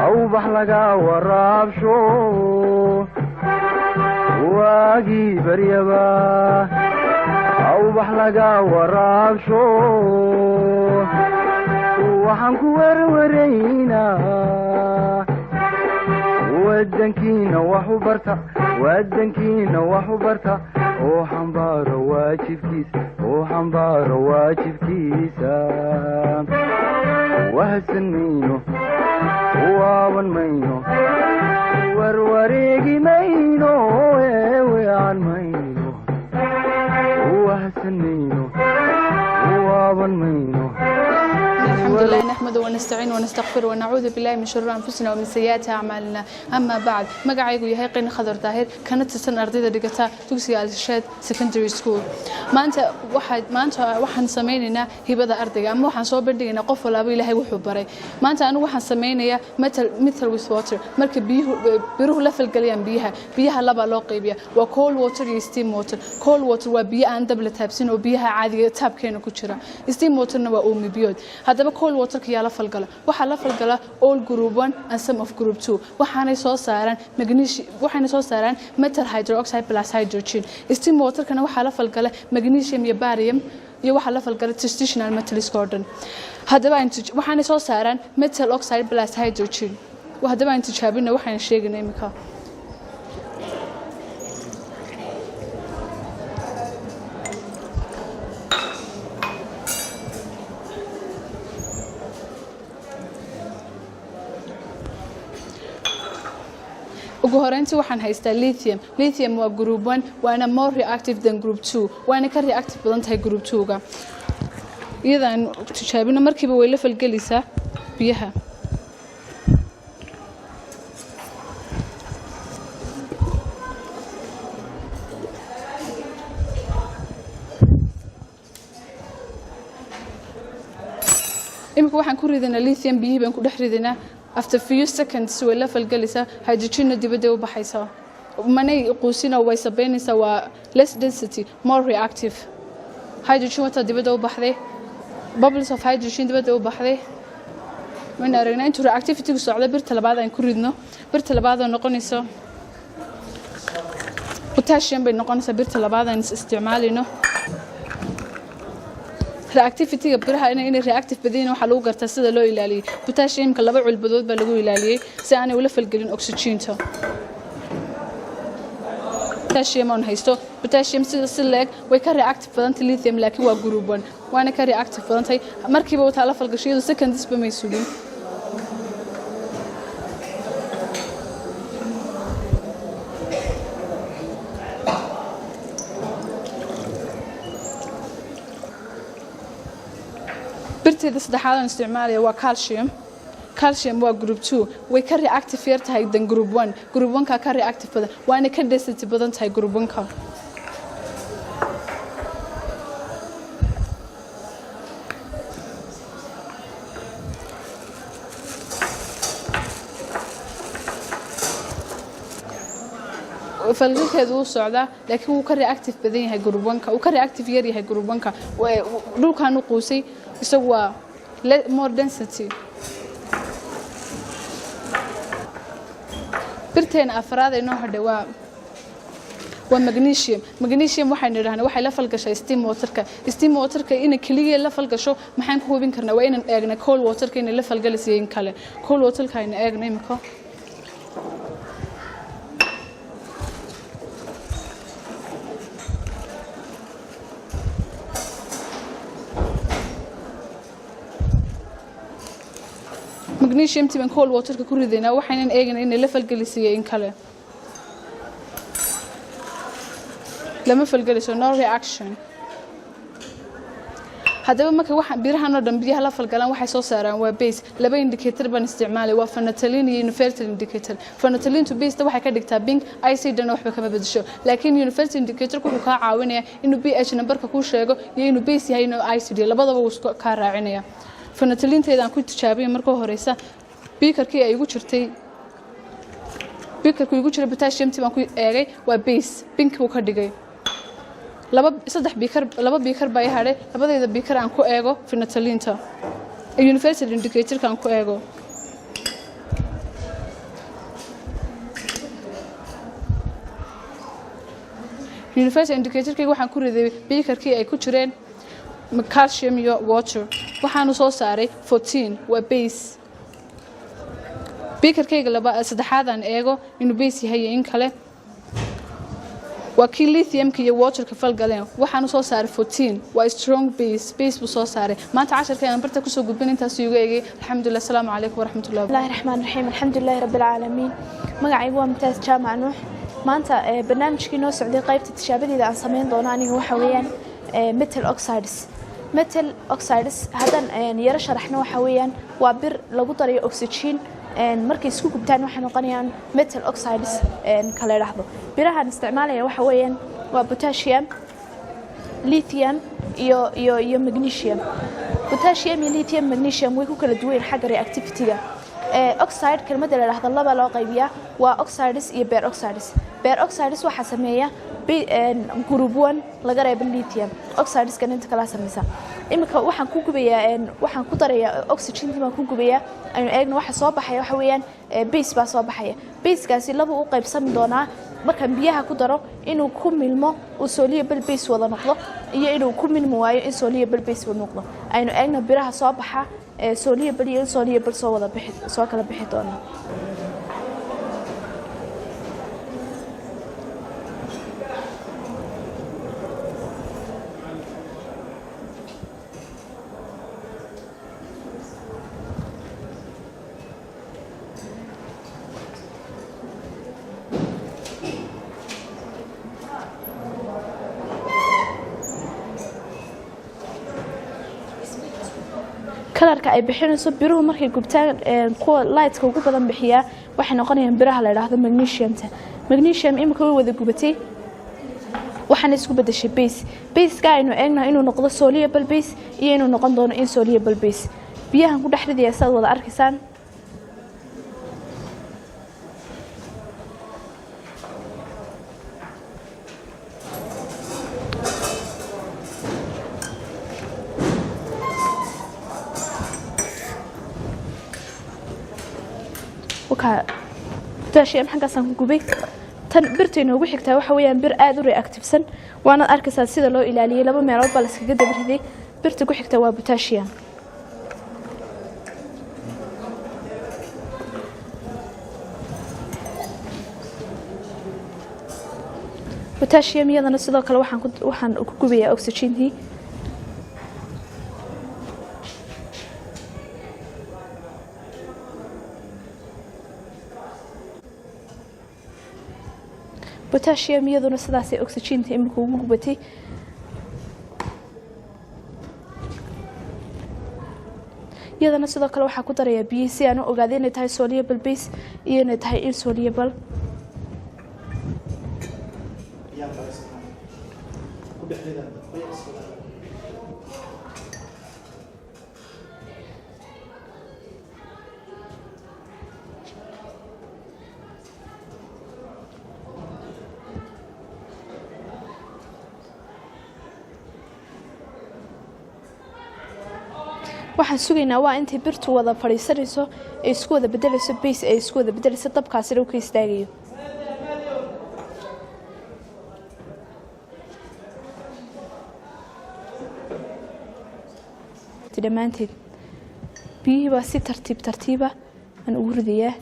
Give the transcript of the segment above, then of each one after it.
Awbax laga waraabsho, waagii baryaba awbax laga waraabsho, waxaan ku werwaraynaa wadankiina wax u barta, wadankiina wax u barta, oo xambaaro waajibkiisa, oo xambaaro waajibkiisa. Wahadsan mayno, waaban mayno, warwareegi mayno, eewean mayno. Wahadsan mayno, waaban mayno. الحمد لله نحمده ونستعينه ونستغفره ونعوذ بالله من شرور أنفسنا ومن سيئات أعمالنا. أما بعد، magacaygu yahay Qani Khadar Daahir, kana tirsan ardayda dhigata dugsiga Al-Irshaad Secondary School. Maanta waxaan sameynaynaa hibada ardayga, ama waxaan soo bandhigaynaa qof walba Ilaahay wuxuu baray. Maanta anigu waxaan sameynayaa metal with water. Marka biyuhu, biruhu la falgalayaan biyaha, biyaha laba loo qaybiya, waa cold water iyo steam water. Cold water waa biyo aan dab la taabsin oo biyaha caadiga taabkeena ku jira. Steam waterna waa uumi biyood. Haddaba cold waterka yaa la falgala? Waxaa la falgala all group 1 and some of group 2. Waxaanay soo saaraan magnesium, waxaanay soo saaraan metal hydroxide plus hydrogen. Steam waterkana waxaa la falgala magnesium iyo barium, iyo waxaa la falgala transitional metals oo dhan. Haddaba waxaanay soo saaraan metal oxide plus hydrogen. Haddaba aan tijaabina waxaan sheegaynaa imika. Ugu horeyntii waxaan haystaa lithium. Lithium waa group 1, waana more reactive than group 2, waana ka reactive badan tahay group 2-ga. Iyadaan tijaabino, markiiba way la falgelaysaa biyaha. Imika waxaan ku ridanaa lithium, biyihii baan ku dhex ridanaa. After few seconds way la falgelaysaa, hydrogenna dibadday u baxaysaa, manay quusina, way sabeynaysaa. Waa less density, more reactive. Hydrogen wataa dibadda u baxday, bubbles of hydrogen dibadda u baxday, wayna aragnaa. Intuu reactivity-gu socdo, birta labaad aan ku ridno. Birta labaad oo noqonayso potassium bay noqonaysaa birta labaad aan isticmaalayno. Reactivity-ga biraha inay reactive badan waxaa lagu gartaa sida loo ilaaliyey. Potassiumka laba culbadood baa lagu ilaaliyey si aanay ula falgelin oxygenta. Potassium on haysto, potassium sida si leeg way ka reactive badantay lithium, laakiin waa group 1, waana ka reactive badantay. Markiiba wataa la falgashay, iyadoo seconds-ba may sugin. Birteeda saddexaad aan isticmaalaya waa calcium. Calcium waa group 2, way ka reactive yar tahay than group 1. Group 1 ka reactive badan, waana ka density badan tahay group 1 ka. Falgalkeedu wuu socdaa, laakiin wuu ka reactive badan yahay group 1-ka, wuu ka reactive yar yahay group 1-ka. Dhulkan u quusay, isagu waa more density. Birteena afraad ee noo hadhay waa magnesium. Magnesium waxaynu idhahnaa waxay la falgashaa steam waterka. Steam waterka inay keliya la falgasho maxaan ku hubin karnaa? Waa inaan eegna cold waterka inay la falgalaysa in kale. Cold waterka aynu eegno imika. Magnesium baan cold waterka ku ridaynaa, waxaynan eegaynaa inay la falgelisiiyo in kale. Lama falgeliso, no reaction. Haddaba marka waxa birahan oo dhan biyaha la falgalaan, waxay soo saaraan waa base. Laba indicator baan isticmaalay, waa phenolphthalein iyo universal indicator. Phenolphthalein base waxay ka dhigtaa pink, acid-na waxba kama bedesho, laakiin universal indicator wuxuu kaa caawinayaa inuu pH numberka kuu sheego iyo inuu base yahay, inuu acid yahay, labadaba wuu isku kaa raacinaya. Phenolphthalein-teeda aan ku tijaabiyay marka horeysa, beakerkii ay igu jirtay, beakerku igu jiray potassium-tii baan ku eegay, waa base, pink buu ka dhigay. Laba, saddex beaker, laba beaker baa i hadhay. Labadayda beaker aan ku eego phenolphthalein-ta. Universal indicatorkan ku eego. Universal indicatorkayga waxaan ku riday beakerkii ay ku jireen calcium iyo water. Waxaanu soo saaray 14, waa base. Beakerkayga laba saddexaad aan eego inuu base yahay iyo in kale. Waa kii lithiumka iyo waterka falgaleen. Waxaanu soo saaray 14, waa strong base. Base buu soo saaray. Maanta casharka aan barta kusoo gudbin intaas igu eegay. Alxamdulilah. Asalaamu calaykum waraxmatullahi. Bismillahi raxmaan raxiim. Alxamdulilahi rabbi alcaalamiin. Magacaygu waa Mumtaaz Jaamac Nuux. Maanta barnaamijkii noo socday, qaybta tijaabadeeda aan samayn doono aniga waxa weeyaan metal oxides. Metal oxides haddaan yaro sharaxno, waxa weeyaan waa bir lagu darayo oxygen. Markay isku gubtaan waxay noqonayaan metal oxides kala idhaahdo. Birahan isticmaalaya waxa weeyaan waa potassium, lithium iyo magnesium. Potassium iyo lithium, magnesium way ku kala duwan yihiin xagga reactivity-ga. Oxide kelmadda la idhaahdo laba loo qaybiyaa, waa oxides iyo peroxides. Peroxides waxaa sameeya group 1 laga reebo lithium, oxideskan inta kala sameysa. Iminka waxaan ku gubayaa, waxaan ku darayaa oxygentii baan ku gubayaa. Aynu eegno waxa soo baxaya. Waxa weeyaan base baa soo baxaya. Basekaasi laba u qaybsami doonaa markaan biyaha ku daro: inuu ku milmo uu soluble base wada noqdo iyo inuu ku milmi waayo insoluble base wada noqdo. Aynu eegno biraha soo baxa soluble iyo insoluble soo wada bixi, soo kala bixi doona. Colorka ay bixinayso biruhu markay gubtaan, kuwa lightka ugu badan bixiyaa waxay noqonayaan biraha la yidhaahdo magnesiumta. Magnesium imika way wada gubatay, waxaana isku bedeshay base. Baseka aynu eegno inuu noqdo soluble base iyo inuu noqon doono insoluble base. Biyahan ku dhex ridaya saad wada arkaysaan. Wakaa potassium xaggaasaan ku gubay. Tan birta inoogu xigtaa waxa weeyaan bir aada u reactivesan, waanaad arkaysaa sida loo ilaaliyey. Laba meelood baa la iskaga daba riday. Birta ku xigta waa potassium. Potassium iyadana sidoo kale waxaan ku gubayaa oxygentii. Potassium iyaduna sidaasay oxygenta imika ugu gubatay. Iyadana sidoo kale waxaa ku darayaa biyo si aan u ogaaday inay tahay soluble base iyo inay tahay insoluble. Waxaan sugaynaa waa intay birtu wada fadhiisanayso, ay isku wada bedelayso base, ay isku wada bedelayso, dabkaasina uu ka istaagayo. Dhammaanteed biyihii baa si tartiib tartiiba aan ugu ridayaa.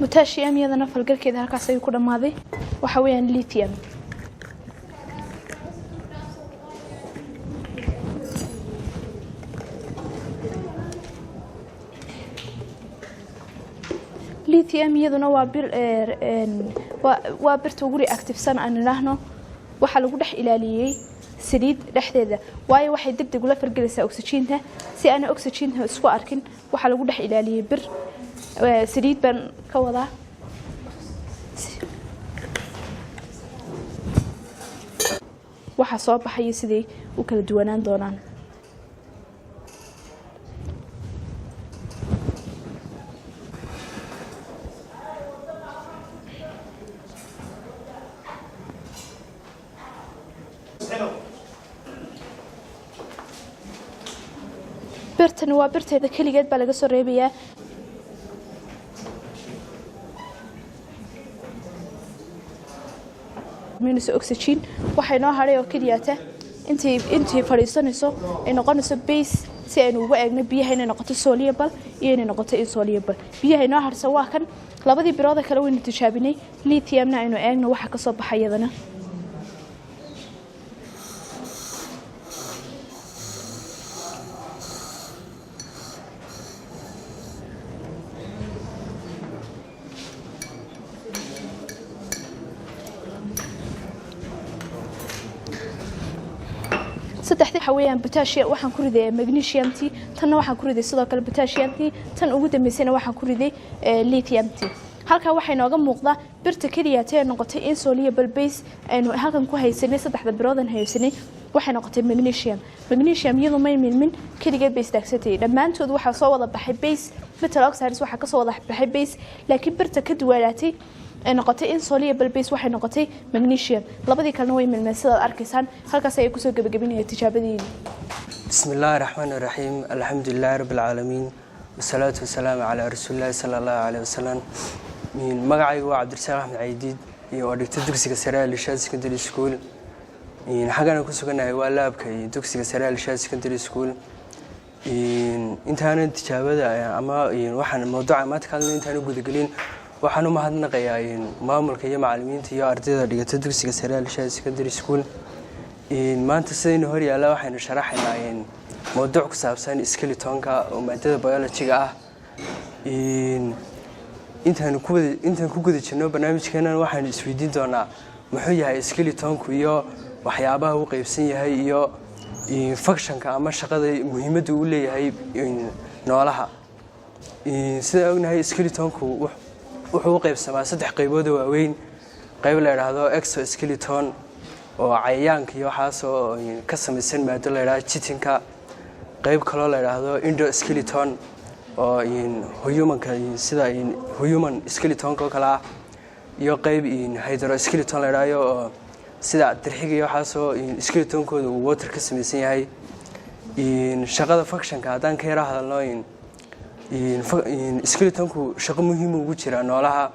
Potassium iyadana falgalkeeda halkaas ayuu ku dhammaaday. Waxa weeyaan lithium. Lithium iyaduna waa bir, waa birta ugu reactivesan aan idhaahno. Waxaa lagu dhex ilaaliyey saliid dhexdeeda, waayo waxay deg deg ula fargelaysaa oxygenta. Si aanay oxygenta isku arkin waxaa lagu dhex ilaaliyey bir, saliid baan ka wadaa. Waxaa soo baxaya siday u kala duwanaan doonaan. Birtani waa birteeda keligeed baa laga soo reebayaa. Minus oxygen waxay noo hadhay oo keliyata intay fadhiisanayso ay noqonayso base, si aynu uga eegno biyaha inay noqoto soluble iyo inay noqoto insoluble. Biyaha inoo harsan waa kan. Labadii birooda kale waynu tijaabinay. Lithiumna aynu eegno waxa ka soo baxa iyadana. Saddexdii waxa weeyaan potassium waxaan ku riday magnesium-tii, tanna waxaan ku riday sidoo kale potassium-tii, tan ugu dambeysayna waxaan ku riday lithium-tii. Halkaa waxaa inooga muuqda birta keliya tee noqotay insoluble base aynu halkan ku haysanay. Saddexda biroodan haysanay waxay noqotay magnesium. Magnesium iyadu may milmin, keligeed bay istaagsatay. Dhammaantood waxaa soo wada baxay base, metal oxides waxaa kasoo wada baxay base, laakiin birta ka duwanaatay ay noqotay insoluble base waxay noqotay magnesium. Labadii kalena way milmeen, sidaad arkaysaan. Halkaas ayay kusoo gebagabinaya tijaabadeedii. بسم الله الرحمن الرحيم، الحمد لله رب العالمين، والصلاة والسلام على رسول الله صلى الله عليه وسلم. من magacaygu waa Cabdirasaaq Axmed Caydiid iyo oo dhigta dugsiga sare ee Lishaad Secondary School. Xaggana ku suganahay waa lab-ka iyo dugsiga sare ee Lishaad Secondary School. Intaanan tijaabada ama waxaan mawduuca maanta ka hadlay intaan u gudagelin, waxaan u mahadnaqayaa maamulka iyo macallimiinta iyo ardayda dhigata dugsiga sare ee Lishaad Secondary School. Maanta sidaynu hor yaalla waxaynu sharaxaynaa mawduuc ku saabsan skeletonka oo maadada biology-ga ah. Intaan ku guda jirno barnaamijkeenan, waxaynu isweydiin doonaa muxuu yahay skeletonku iyo waxyaabaha uu qeybsan yahay iyo functionka ama shaqada muhiimadda uu leeyahay noolaha. Sidaan ognahay, skeletonku wuxuu u qeybsamaa saddex qaybood oo waaweyn: qayb la idhaahdo exoskeleton oo cayayaanka iyo waxaasoo ka samaysan maado la idhahdo chitinka, qayb kaloo la idhaahdo endoskeleton oo humanka, sida human skeletonka oo kale ah, iyo qayb hydroskeleton la idhahdo oo sida dirxiga iyo waxaasoo skeletonkooda uu water ka samaysan yahay. Shaqada functionka haddaan ka yara hadalno, skeletonku shaqo muhiim ugu jira noolaha.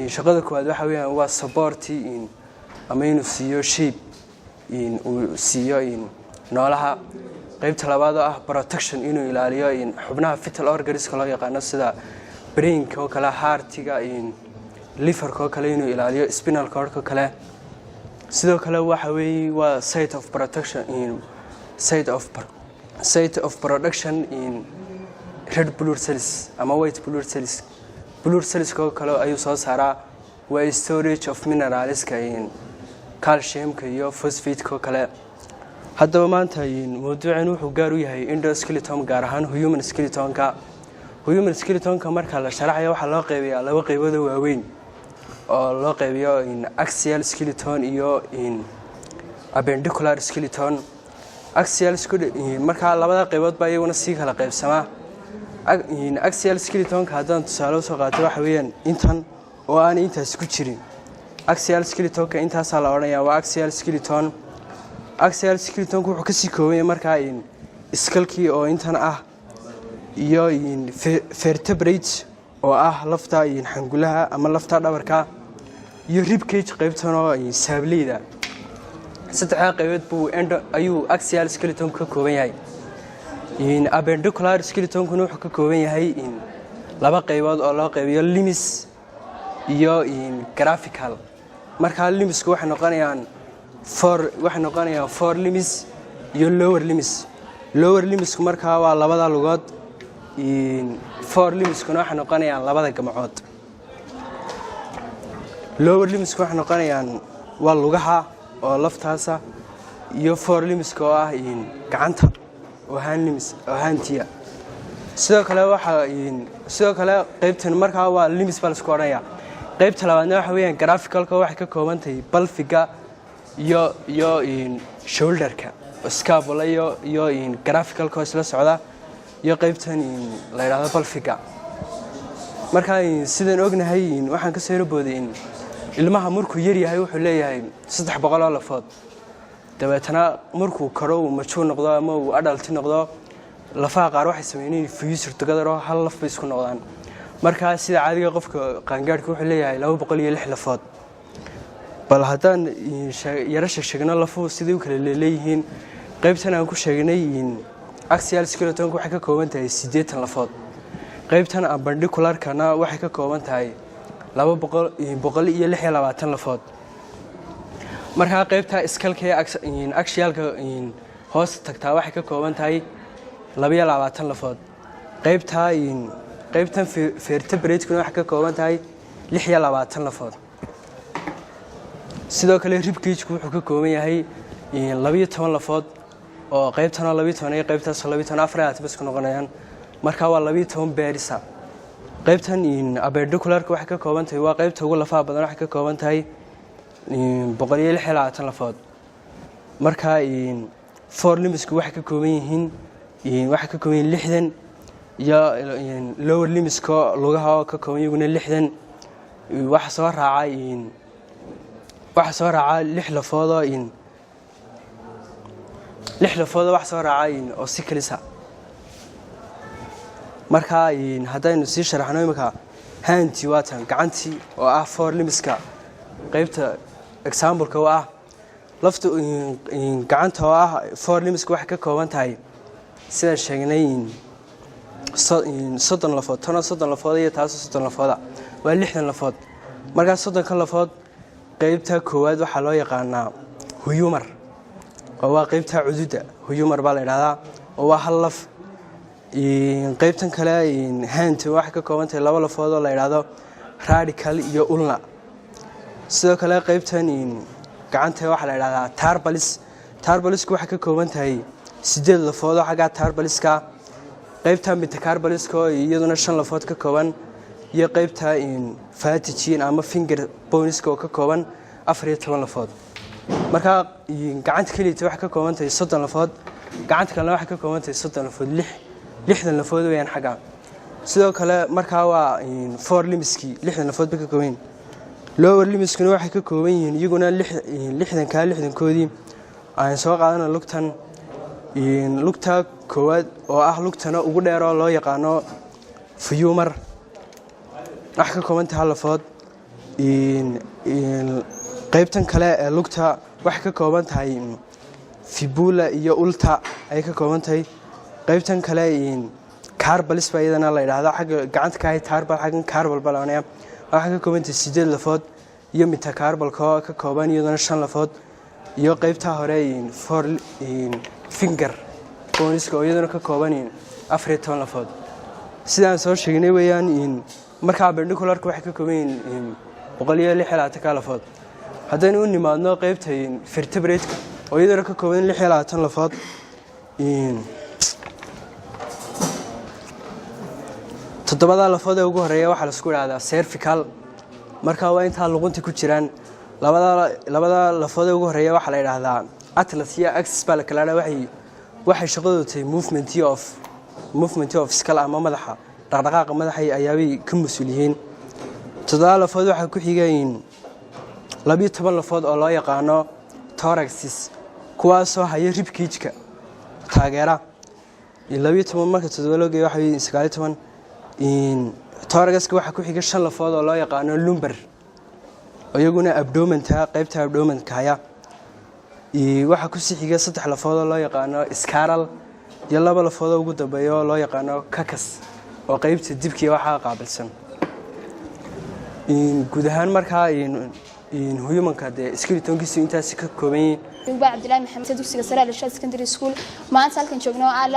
Shaqada koowaad waxa weeyaan waa support ama inuu siiyo shape uu siiyo noolaha. Qaybta labaad oo ah protection, inuu ilaaliyo xubnaha vital organska loo yaqaano, sida brainka oo kale, heartiga, liverka oo kale, inuu ilaaliyo spinal cord oo kale. Sidoo kale waxa weeye waa site of protection, site of production in red blood cells ama white blood cells, blood cells oo kale ayuu soo saaraa. Waa storage of mineralska, calciumka iyo phosphate-ka oo kale. Haddaba maanta mawduucan wuxuu gaar u yahay endoskeleton, gaar ahaan human skeletonka. Human skeletonka marka la sharaxayo, waxaa loo qeybiyaa laba qeybood oo waaweyn oo loo qeybiyo axial skeleton iyo appendicular skeleton. Axial markaa labada qeybood baa iyaguna sii kala qeybsamaa. Axial skeletonka haddaan tusaale usoo qaato, waxa weeyaan intan oo aan intaas ku jirin axial skeletonka, intaasaa la odhanayaa waa axial skeleton. Axial skeletonka wuxuu kasii kooban yahay markaa skullkii oo intan ah iyo vertebrate oo ah lafta xangulaha ama lafta dhabarka iyo ribcage, qaybtan oo saableyda. Saddexdaa qaybood buu ayuu axial skeletonku ka kooban yahay. Appendicular skeletonkuna wuxuu ka kooban yahay laba qaybood oo loo qaybiyo limbs iyo graphical. Markaa limbsku waxay noqonayaan fore limbs iyo lower limbs. Lower limbsku markaa waa labada lugood, fore limbskuna waxay noqonayaan labada gamcood. Lower limbsku waxay noqonayaan waa lugaha oo laftaasa iyo fore limbska oo ah gacanta oo hand limbs oo hantiya. Sidoo kale waxaa sidoo kale qaybtan markaa waa limbs baa laisku odhanaya. Qaybta labaadna waxa weeyaan graphicalka, waxay ka kooban tahay pelviga iyo shoulderka, scapula iyo graphicalka oo isla socda iyo qaybtan la yidhaahdo pelviga. Markaa sidaan ognahay, waxaan ka soo booday ilmaha markuu yar yahay wuxuu leeyahay 300 oo lafood. Dabeetana markuu koro, uu mature noqdo ama uu adult noqdo, Lafaha qaar waxay sameeyeen inay fuse together oo hal laf bay isku noqdaan. Markaa sida caadiga qofka qaangaadhka wuxuu leeyahay 206 lafood. Bal haddaan yaro sheegsheegno lafuhu siday u kala leeleeyihiin, qaybtan aan ku sheegnay axial skeletonka waxay ka kooban tahay 80 lafood. Qaybtan appendicularkana waxay ka kooban tahay 226 lafood. Markaa qaybta skullka ee axialka hoos tagtaa waxay ka kooban tahay 22 lafood. Qaybta qaybtan vertebratekuna waxay ka kooban tahay 26 lafood. Sidoo kale ribcagku wuxuu ka kooban yahay 12 lafood, oo qaybtanoo 12 iyo qaybtaasoo 12, 24 bas ku noqonayaan. Markaa waa 12 pairs. Qaybtan appendicularka waxay ka kooban tahay, waa qaybta ugu lafaha badan, waxay ka kooban tahay 126 lafood. Markaa forelimbsku waxay ka kooban yihiin 60, iyo lower limbska lugaha oo ka kooban iyaguna 60. Waxa soo raaca lix lafoodoo waxa soo raaca oo si kalisa. Markaa haddaynu sii sharaxno imika handtii, waa tan gacantii oo ah forelimbska qaybta exampleka oo ah lafta gacanta oo ah forelimbska, waxay ka kooban tahay, sidaan sheegnay, 30 lafood. Tanoo 30 lafood iyo taasoo 30 lafooda waa 60 lafood. Markaa 30ka lafood qeybta koowaad waxaa loo yaqaanaa humerus, oo waa qeybta cududa, humerus baa la idhahdaa, oo waa hal laf. Qeybtan kale hand waxay ka kooban tahay laba lafood oo la idhaahdo radial iyo ulna. Sidoo kale qeybtan gacanta waxaa la idhahdaa carpals. Carpalsku waxay ka kooban tahay sideed lafood oo xaggaa carpalska, qeybta metacarpalska oo iyaduna shan lafood ka kooban, iyo qeybta phalanges ama finger boneska oo ka kooban 14 lafood. Markaa gacanta keliyata waxay ka kooban tahay 30 lafood, gacanta kalena waxay ka kooban tahay 30 lafood, 60 lafood weyaan xagga. Sidoo kale markaa waa forelimbskii, 60 lafood bay ka kooban yihiin. Lower limbskuna waxay ka kooban yihiin iyaguna 60-kaa 60-koodii. Aan soo qaadana lugtan, lugta koowaad oo ah lugtana ugu dheer oo loo yaqaano femur, waxay ka kooban tahay hal lafood. Qaybtan kale ee lugta waxay ka kooban tahay fibula iyo ulna ayay ka kooban tahay. Qaybtan kale carpals baa iyadana la yidhaahda, xagga gacanta ka ahay carpal, xaggan carpal baa la ohanaya. Waxay ka kooban tahay sideed lafood, iyo metacarpalka oo ka kooban iyaduna shan lafood, iyo qaybta hore four finger boneska oo iyaduna ka kooban 14 lafood, sidaan soo sheegnay weeyaan. Markaa appendicularka waxay ka kooban yihiin 126-ka lafood. Haddaynu u nimaadno qaybta vertebrate-ka oo iyaduna ka kooban 26 lafood, toddobada lafood ee ugu horeeya waxaa laisku idhahdaa cervical. Marka waa intaa luqunta ku jiraan. Labada lafood ee ugu horeeya waxaa la yidhaahdaa atlas iyo axis baa la kala dhaha. Waxay shaqadoodu tahay movement of skull ama madaxa, dhaqdhaqaaqa madaxa ayaabay ka mas-uul yihiin. Toddoba lafood waxaa ku xiga 12 lafood oo loo yaqaano thoracic, kuwaasoo haya ribcageka taageera. 12 marka toddoba loo geeyo waxa 19. Thoracicka waxaa ku xiga shan lafood oo loo yaqaano lumbar, iyaguna abdomenta, qaybta abdomenka haya. Waxaa kusii xiga saddex lafood oo loo yaqaano sacral, iyo laba lafood oo ugu dambeeya oo loo yaqaano coccyx, oo qaybta dibkiiya waxaa qaabilsan. Guud ahaan markaa humanka dee skeletonkiisu intaasi ka kooban yihiin. Uba Cabdillahi Maxamed, dugsiga sare Al-Irshaad Secondary School. Maanta halkan joogno oo ah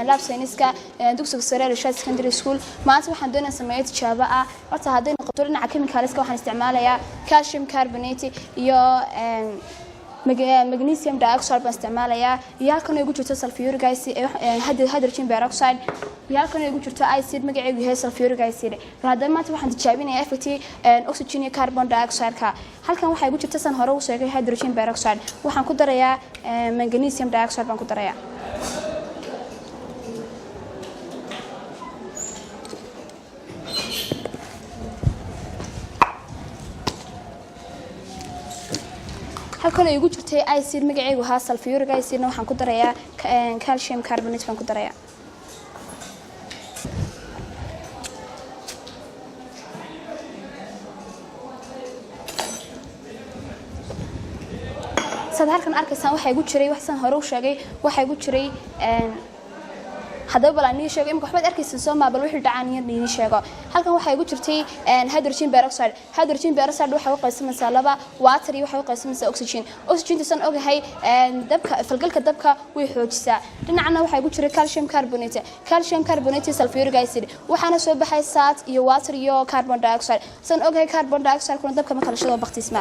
lab science-ka dugsiga sare Al-Irshaad Secondary School. Maanta waxaan doonayaa sameeyo tijaabo ah. Horta hadday noqoto dhinaca chemicalska, waxaan isticmaalayaa calcium carbonate iyo magnesium dioxide baan isticmaalayaa, iyo halkan ay ugu jirto sulfuric acid, hydrogen peroxide, iyo halkan ay ugu jirto acid magaceedu yahay sulfuric acid. Bal haddaba maanta waxaan tijaabinayaa effect oxygen iyo carbon dioxide-ka. Halkan waxaa igu jirta, san hore u sheegay, hydrogen peroxide. Waxaan ku darayaa magnesium dioxide baan ku darayaa. Halkan ay igu jirtay acid magaceegu ahaa sulfuric acidna waxaan ku darayaa calcium carbonate baan ku darayaa. Saad halkan arkaysaan, waxaa igu jiray wax san hore u sheegay, waxaa igu jiray. Haddaba bal aan idiin sheego imika waxbaad arkaysan soo maa? Bal wixii dhacaan iyo idiin sheego. Halkan waxaa igu jirtay hydrogen peroxide. Hydrogen peroxide waxay u qaybsamaysaa laba, water iyo waxay u qaybsamaysaa oxygen. Oxygen san ogahay dabka, falgalka dabka way xoojisaa. Dhinacna waxaa igu jiray calcium carbonate, calcium carbonate, sulfuric acid. Waxaana soo baxay salt iyo water iyo carbon dioxide. San ogahay, carbon dioxide kuna dabka ma kala shado, baktisma.